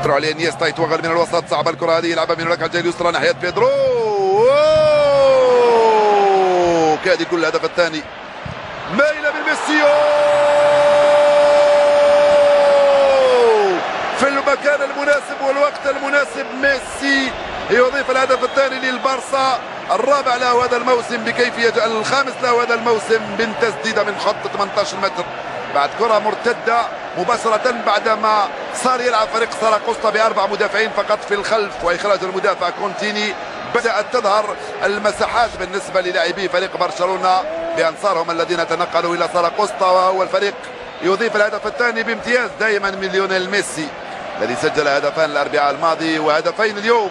تروح عليه انيستا، يتوغل من الوسط، صعبة الكره هذه، يلعبها من هناك على الجهة اليسرى ناحية بيدرو، كاد يكون الهدف الثاني. مايلة من ميسي في المكان المناسب والوقت المناسب. ميسي يضيف الهدف الثاني للبارسا، الرابع له هذا الموسم بكيفية، الخامس له هذا الموسم من تسديدة من خط 18 متر بعد كرة مرتدة مباشرة، بعدما صار يلعب فريق ساراغوسا بأربع مدافعين فقط في الخلف وإخراج المدافع كونتيني. بدأت تظهر المساحات بالنسبة للاعبي فريق برشلونة بأنصارهم الذين تنقلوا إلى ساراغوسا، وهو الفريق يضيف الهدف الثاني بامتياز دائما من ليونيل ميسي الذي سجل هدفان الأربعاء الماضي وهدفين اليوم.